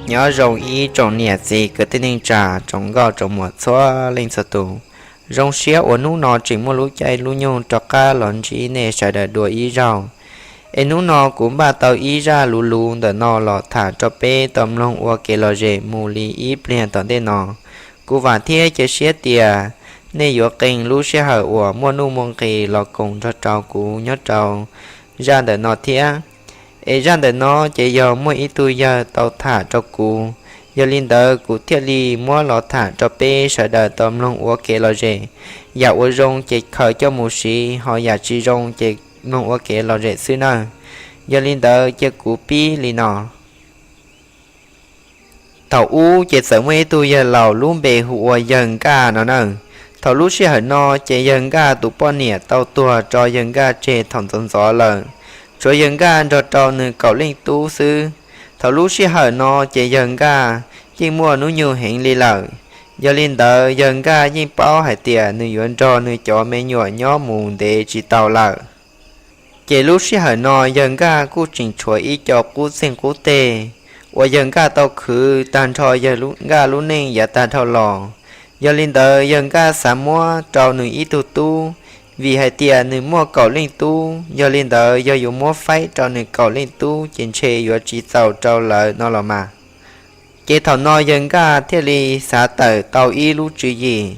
Nyob zoo ib tsoom niam txiv kwv tij neej tsa, tsoom nkauj tsoom muam txhua leej txhua tus. Zoo siab uas hnub no tseem muaj lub caij lub nyoog rov qab los ntsib nej sawv daws dua ib zaug. Es hnub no kuv npaj tau ib zaj luv luv ntawm no los tham rau peb tau mloog ua kev lom zem mus li ib pliag tom ntej no. Kuv vam thiab cia siab tias nej yuav qee lub sij hawm uas muaj nuj muaj nqis los koom nrog rau kuv nyob rau zaj ntawm no thiab. Es zaj ntawm no ces yog muaj ib tug yawg tau tham rau kuv, yog li ntawd kuv thiaj li muab los tham rau peb sawv daws tau mloog ua kev lom zem. Yam uas zoo ces khaws coj mus siv, ho yam tsis zoo ces mloog ua kev lom zem xwb nawb. Yog li ntawd cia kuv pib li no. Thaum ub ces txawm muaj ib tug yawg laus lub npe hu ua yawg Nkaj no na. Thaum lub sij hawm no ces yawg Nkaj tus poj niam tau tuag tso yawg Nkaj tseg thaum ntxov ntxov lawm, tshuav yawg Nkaj nrog rau nws kaum leej tub xwb. Thaum lub sij hawm no ces yawg Nkaj yeej muaj hnub nyoog heev li lawm. Yog li ntawd yawg Nkaj yeej paub hais tias nws yuav nrog nws cov me nyuam nyob mus ntev tsis tau lawm. Ces lub sij hawm no yawg Nkaj kuj tseem tshuav ib co qub txeeg qub teg uas yawg Nkaj tau khwv tag nrho yawg Nkaj lub neej yav tag dhau los. Yog li ntawd yawg Nkaj xav muab rau nws ib tug tub, vim hais tias nws muaj kaum leej tub, yog li ntawd yog yuav muab faib rau nws kaum leej tub ces ntshe yuav tsis txaus rau lawv no los mas. Ces thaum no yawg Nkaj thiaj li xav tawm tau ib lub tswv yim.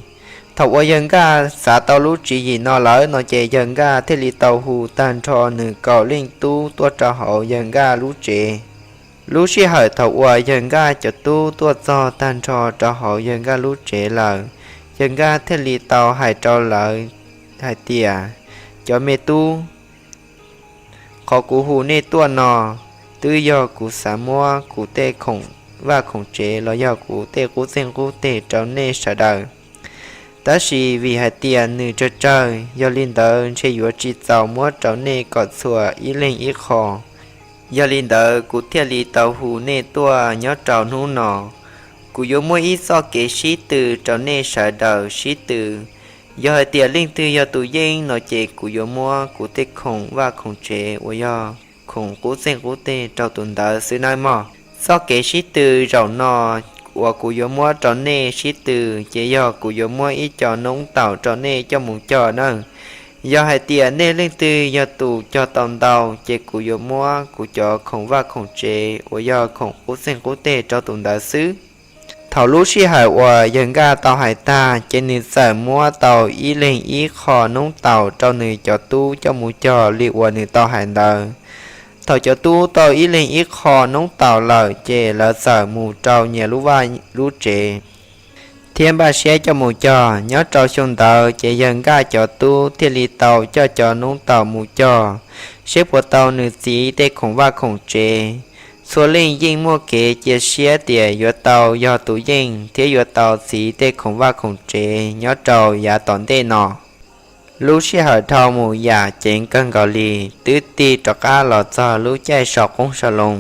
Thaum uas yawg Nkaj xav tau lub tswv yim no lawm no ces yawg Nkaj thiaj li tau hu tag nrho nws kaum leej tub tuaj rau hauv yawg Nkaj lub tsev. Lub sij hawm thaum uas yawg Nkaj cov tub tuaj txog tag nrho rau hauv yawg Nkaj lub tsev lawm, yawg Nkaj thiaj li tau hais rau lawv hais tias, cov me tub, qhov kuv hu nej tuaj no twb yog kuv xav muab kuv tej khoom vaj khoom tsev los yog kuv tej qub txeeg qub teg rau nej sawv daws. Tab sis vim hais tias nws tsawg tsawg, yog li ntawd ntshe yuav tsis txaus muab rau nej kom txhua ib leeg ib qho. Yog li ntawd kuv thiaj li tau hu nej tuaj nyob rau hnub no. Kuv yuav muab ib txoj kev sib tw rau nej sawv daws sib tw. Yog hais tias leej twg yog tus yeej no ces kuv yuav muab kuv tej khoom vaj khoom tsev uas yog khoom qub txeeg qub teg rau tus ntawd xwb nawb mog. Txoj kev sib tw zaum no uas kuv yuav muab rau nej sib tw ces yog kuv yuav muab ib co noob taum rau nej coj mus cog nawb. Yog hais tias nej leej twg yog tus cog tau ntau ces kuv yuav muab kuv cov khoom vaj khoom tsev uas yog khoom qub txeeg qub teg rau tus ntawd xwb. Thaum lub sij hawm uas yawg Nkaj tau hais tag ces nws txawm muab tau ib leeg ib qho noob taum rau nws cov tub coj mus cog li uas nws tau hais ntawd. Thaum cov tub tau ib leeg ib qho noob taum lawm ces lawv txawm mus rau nyias lub vaj lub tsev thiab npaj siab coj mus cog. Nyob rau xyoo ntawd ces yawg Nkaj cov tub thiaj li tau coj cov noob taum mus cog, seb puas tau nws txiv tej khoom vaj khoom tsev. Txhua leej yeej muaj kev cia siab tias yuav tau yog tus yeej thiab yuav tau txiv tej khoom vaj khoom tsev nyob rau yav tom ntej no. Lub sij hawm dhau mus yam ceev kawg nkaus li, twb tig rov qab los txog lub caij so qoob so loo.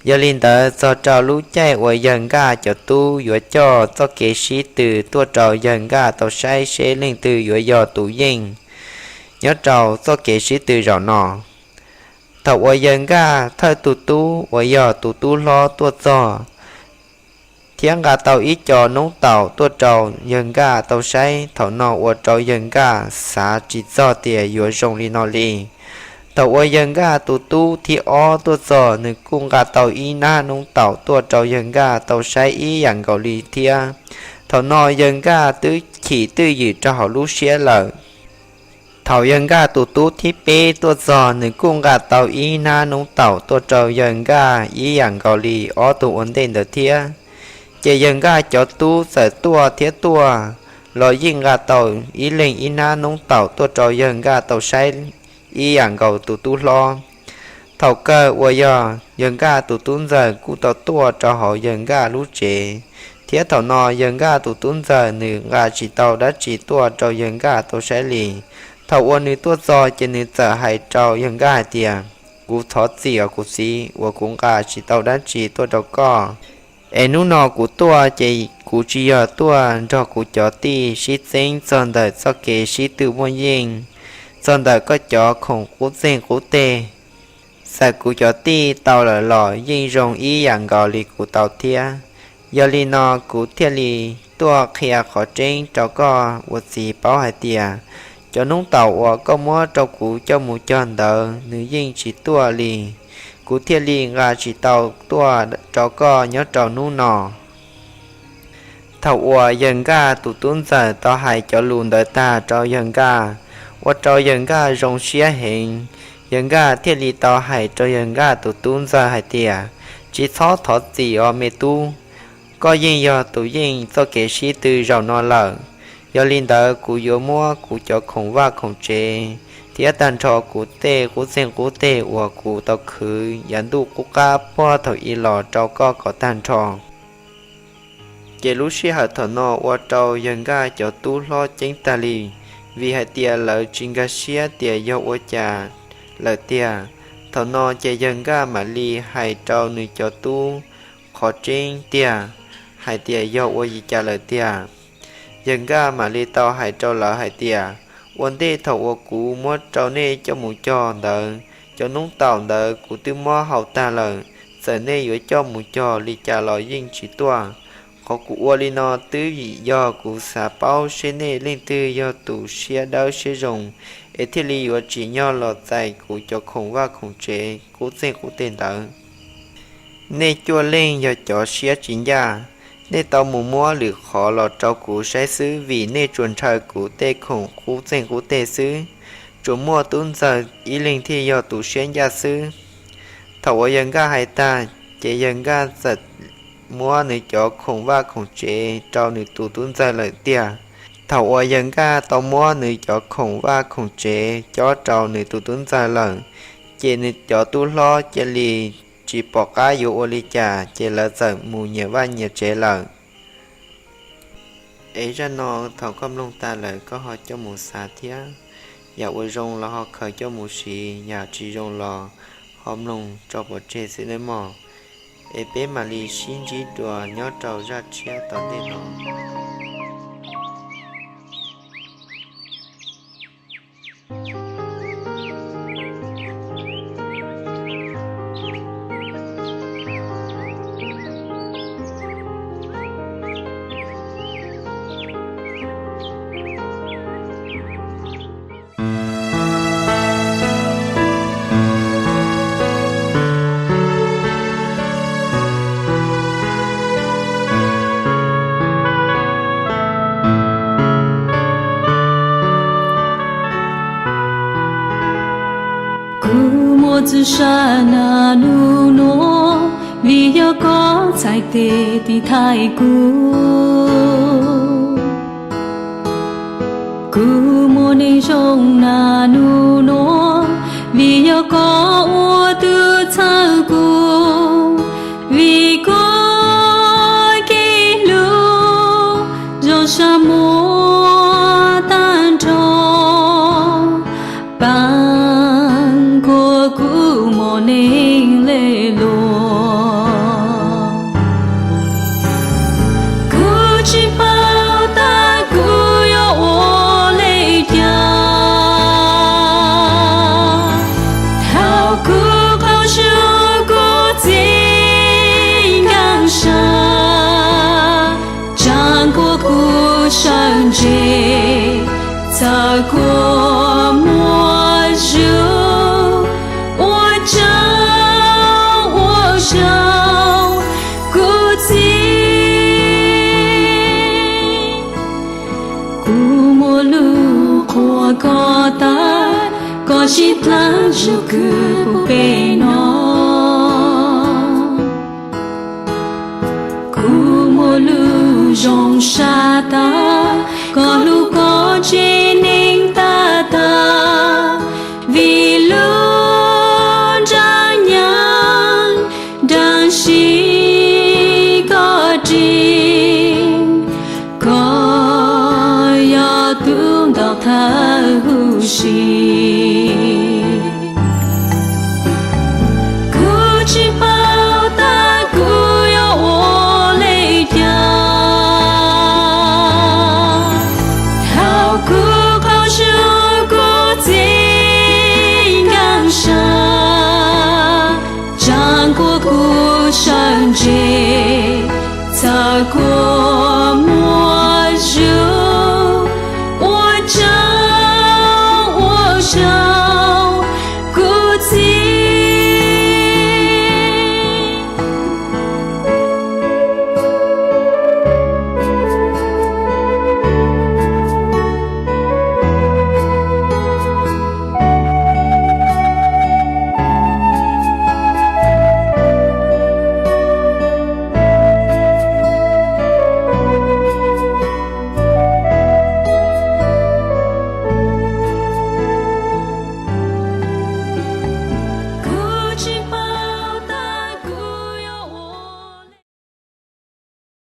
Yog li ntawd txog rau lub caij uas yawg Nkaj cov tub yuav coj txoj kev sib tw tuaj rau yawg Nkaj tau saib seb leej twg yuav yog tus yeej nyob rau txoj kev sib tw zaum no. Thaum uas yawg Nkaj thawj tus tub uas yog tus tub hlob tuaj txog thiab nqa tau ib co noob taum tuaj rau yawg Nkaj tau saib, thaum no ua rau yawg Nkaj xav tsis txog tias yuav zoo li no li. Thaum uas yawg Nkaj tus tub thib ob tuaj txog, nws kuj nqa tau ib nab noob taum tuaj rau yawg Nkaj tau saib ib yam nkaus li thiab. Thaum no yawg Nkaj twb chim twj ywm rau hauv lub siab lawm. Thaum yawg Nkaj tus tub thib peb tuaj txog, nws kuj nqa tau ib nab noob taum tuaj rau yawg Nkaj ib yam nkaus li ob tug ua ntej ntawd thiab. Ces yawg Nkaj cov tub txawm tuaj thiab tuaj los yeej nqa tau ib leeg ib nab noob taum tuaj rau yawg Nkaj tau saib ib yam nkaus tus tub hlob. Thaum kawg uas yog yawg Nkaj tus tub ntxawg kuj tau tuaj rau hauv yawg Nkaj lub tsev, thiab thaum no yawg Nkaj tus tub ntxawg nws nqa tsis tau dab tsi tuaj rau yawg Nkaj tau saib li. Thaum uas nws tuaj txog ces nws txawm hais rau yawg Nkaj hais tias, kuv thov txim os kuv txiv uas kuv nqa tsis tau dab tsi tuaj rau koj. Es hnub no kuv tuaj ces kuv tsis yog tuaj nrog kuv cov tij sib txeeb txog ntawm txoj kev sib tw muaj yeej, txog ntawm koj cov khoom qub txeeg qub teg. Txawm kuv cov tij tau lawm los yeej zoo ib yam nkaus li kuv tau thiab. Yog li no kuv thiaj li tuaj qhia qhov tseeb rau koj ua txiv paub hais tias cov noob taum uas koj muab rau kuv coj mus cog ntawd nws yeej tsis tuaj li. Kuv thiaj li nqa tsis tau tuaj rau koj nyob rau hnub no. Thaum uas yawg Nkaj tus tub ntxawm tau hais cov lus ntawd tag rau yawg Nkaj, ua rau yawg Nkaj zoo siab heev. Yawg Nkaj thiaj li tau hais rau yawg Nkaj tus tub ntxawg hais tias, tsis txhob thov txim os me tub, koj yeej yog tus yeej txoj kev sib tw zaum no lawm. Yog li ntawd kuv yuav muab kuv cov khoom vaj khoom tsev thiab tag nrho kuv tej qub txeeg qub teg uas kuv tau khwv yav ntuj qub qab puag thaum i los rau koj kom tag nrho. Ces lub sij hawm thaum no ua rau yawg Nkaj cov tub hlob ceeb tag li, vim hais tias lawv tsis nkag siab tias yog ua cas lawm tiag. Thaum no ces yawg Nkaj mam li hais rau nws cov tub qhov tseeb tiag hais tias yog ua li cas lawm tiag. Yawg Nkaj mam li tau hais rau lawv hais tias, ua ntej thaum uas kuv muab rau nej coj mus cog ntawd, cov noob taum ntawd kuv twb muab hau tag lawm. Txawm nej yuav coj mus cog li cas los yeej tsis tuaj. Qhov kuv ua li no twb vim yog kuv xav paub seb nej leej twg yog tus siab dawb siab zoo, es thiaj li yuav tsim nyog los txais kuv cov khoom vaj khoom tsev qub txeeg qub teg ntawd. Nej cuaj leej yog cov siab tsis ncaj, nej tau mus muab lwm qhov los rau kuv saib xwb, vim nej tsuas ntshaw kuv tej khoom qub txeeg qub teg xwb. Tsuas muaj tub ntxawg ib leeg thiaj yog tus siab ncaj xwb. Thaum uas yawg Nkaj hais tag, ces yawg Nkaj txawm muab nws cov khoom vaj khoom tsev rau nws tus tub ntxawg lawm tiag. Thaum uas yawg Nkaj tau muab nws cov khoom vaj khoom tsev cob rau nws tus tub ntxawg lawm, ces nws cov tub hlob cia li tsis pom qab yuav ua li cas, ces lawv txawm mus nyias vaj nyias tsev lawm. Es zaj no thaum koj mloog tas lawm koj ho coj mus xav thiab, yam uas zoo los ho khaws coj mus siv, yam tsis zoo los ho mloog tso pov tseg xwb nawb mog. Es peb mam li sib ntsib dua nyob rau zaj tshiab tom ntej no. Kuv muaj txuj sa na nub nuav, vim yog koj txhais tes tiv thaiv kuv. Kuv muaj neeg zoo na nub nuav, vim yog koj ua tug txhawb kuv. Vim koj kev hlub zoo sab muag tag nrho, paab kuas kuv mob neeg le luag. Kuv tsis paub tas kuv yuav ua le caag thaum kuv qaug zug kuv txij nkaag sab, tsaa kuas kuv sawv ntsev, txawm kuas muaj zug ua tsaug ua zoo kuv txij. Kuv muaj lug qhuas koj tas, koj sib dlaab zug kws puv peg no. Kuv muaj lug zoo sab tas, koj hlub koj tsev neeg tag tag, vim lub nraag nyaam nraag sib koj rig, koj yog tug ntog thawj huv si. Kuv tsis paub tas kuv yuav ua le caag thaum kuv qaug zug kuv txij nkaag sab, sab ntse txhawb kuaj